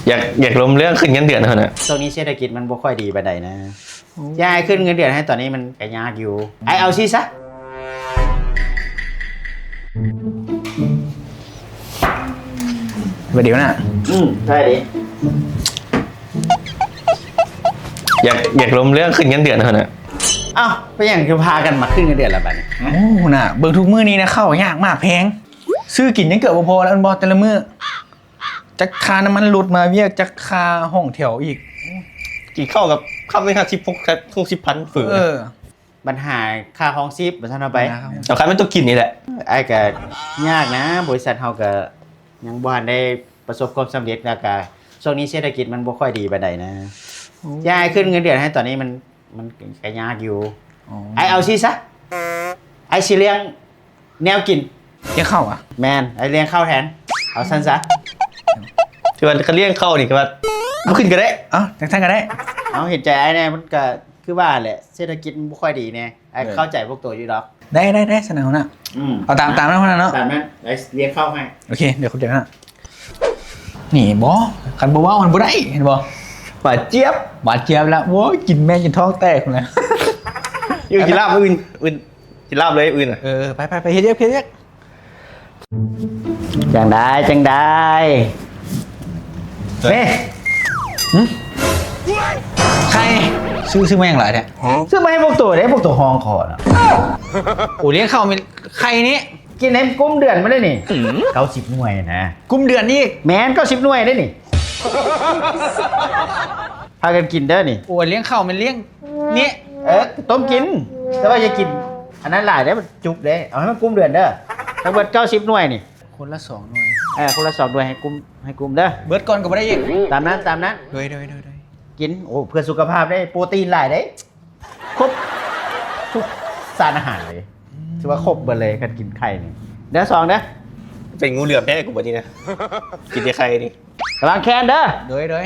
ຢາກ ຢາກລົມເລື່ອງຂຶ້ນເງິນເດືອນຫັ້ນນະ. ຊ່ວງນີ້ເສດຖະກິດມັນບໍ່ຄ່ອຍດີປານໃດນະ. ໂອ້ ຢາກໃຫ້ຂຶ້ນເງິນເດືອນໃຫ້ຕອນນີ້ມັນກະຍາກຢູ່. ອ້າຍເອົາຊີ້ຊະ. ສະບາຍດີນະ. ອືມ ສະບາຍດີ. ຢາກ ຢາກລົມເລື່ອງຂຶ້ນເງິນເດືອນຫັ້ນນະ. ອ້າວ ເປັນຫຍັງຄືພາກັນມາຂຶ້ນເງິນເດືອນລະບາດນີ້? ໂອ້ ຫົວໜ້າ ເບິ່ງທຸກມື້ນີ້ນະ ເຂົ້າຍາກໝາກແພງ ຊື້ກິນຍັງເກືອບບໍ່ພໍແລ້ວແມ່ນບໍ່ ແຕ່ລະມື້. ຈັກຄ່ານ້ຳມັນລົດມາວຽກ ຈັກຄ່າຫ້ອງແຖວອີກ. ກິນເຂົ້າກັບຄ່ຳໜຶ່ງຫ້າສິບ ຫົກສິບພັນເຝີ. ເອີ ບັນຫາຄ່າຮອງຊີບ ວ່າຊັ້ນເອົາໄປ. ເອົາ ຄັນແມ່ນຕົວກິນນີ້ແຫຼະ. ອ້າຍກະຍາກນະ ບໍລິສັດເຮົາກະຍັງບໍ່ທັນໄດ້ປະສົບຄວາມສຳເລັດ ແລ້ວກະຊ່ວງນີ້ເສດຖະກິດມັນບໍ່ຄ່ອຍດີປານໃດນະ. ໂອ້ ຢາກໃຫ້ຂຶ້ນເງິນເດືອນໃຫ້ຕອນນີ້ມັນ ມັນກະຍາກຢູ່. ອໍ ອ້າຍເອົາຊີ້ຊະ. ອ້າຍຊິລ້ຽງແນວກິນ. ລ້ຽງເຂົ້າຫວາ? ແມ່ນ ອ້າຍລ້ຽງເຂົ້າແທນ. ເອົາຊັ້ນຊະ. ຖືວ່າຄັນລ້ຽງເຂົ້ານີ້ກະວ່າບໍ່ຂຶ້ນກະໄດ້. ເອົ້າ ຈັ່ງຊັ້ນກະໄດ້. ເອົາ ເຫັນໃຈອ້າຍແດ່ ມັນກະຄືວ່າແຫຼະ ເສດຖະກິດມັນບໍ່ຄ່ອຍດີແດ່. ອ້າຍເຂົ້າໃຈພວກໂຕຢູ່ດອກ. ໄດ້ ໄດ້ ໄດ້ ຊັ້ນນະຫົວໜ້າ. ອືມ ເອົາຕາມ ຕາມນັ້ນຫົວໜ້າເນາະ. ຕາມນັ້ນ. ອ້າຍລ້ຽງເຂົ້າໃຫ້. ໂອເຄ ດຽວ ຂອບໃຈນະ. ນີ້ບໍ ຄັນບໍ່ເວົ້າມັນບໍ່ໄດ້ ເຫັນບໍ່? ຫວານຈຽບ ຫວານຈຽບລະ. ໂອ້ຍ ກິນແມ່ນຈົນທ້ອງແຕກພຸ້ນແຫຼະ. ຢູ່ກິນລາບມື້ອື່ນ ອື່ນ ກິນລາບເລີຍມື້ອື່ນນະ. ເອີ ໄປ ໄປ ໄປເຮັດວຽກ ເຮັດວຽກ. ຈັ່ງໃດ ຈັ່ງໃດ ເອີຍ ເມ. ຫຶ? ໄຂ່ ຊື້ ຊື້ມາຫຍັງຫຼາຍແທ້? ຊື້ມາໃຫ້ພວກໂຕເດ້ ພວກໂຕຮ້ອງຂໍນະ. ໂອ້ ລ້ຽງເຂົ້າແມ່ນໄຂ່ນີ້. ກິນໃຫ້ກຸ້ມເດືອນມາເດ້ນີ້. ເກົ້າສິບໜ່ວຍນະ. ກຸ້ມເດືອນອີກ? ແມ່ນ ເກົ້າສິບໜ່ວຍເດ້ນີ້. ພາກັນກິນເດີນີ້. ໂອ້ ລ້ຽງເຂົ້າແມ່ນລ້ຽງນີ້. ເອີ ຕົ້ມກິນ ແຕ່ວ່າຢ່າກິນອັນນັ້ນຫຼາຍເດ້ ມັນຈຸກເດ້. ເອົາໃຫ້ມັນກຸ້ມເດືອນເດີ. ທັງເບິດເກົ້າສິບໜ່ວຍນີ້. ຄົນລະສອງໜ່ວຍ. ເອີ ຄົນລະສອງໜ່ວຍ ໃຫ້ກຸ້ມ ໃຫ້ກຸ້ມເດີ. ເບິດກ່ອນກະບໍ່ໄດ້ອີກ. ຕາມນັ້ນ ຕາມນັ້ນ. ໂດຍ ໂດຍ ໂດຍ ໂດຍ. ກິນ ໂອ້ ເພື່ອສຸຂະພາບເດ້ ໂປຣຕີນຫຼາຍເດ້. ຄົບທຸກສານອາຫານເລີຍ. ອືມ ຖືວ່າຄົບເບິດເລີຍ ຄັນກິນໄຂ່ນີ້. ເດີ ສອງເດີ. ເປັນງູເຫຼືອມແທ້ກູບັດນີ້ນະ ກິນແຕ່ໄຂ່ນີ້. ລະວັງແຄນເດີ. ໂດຍ ໂດຍ.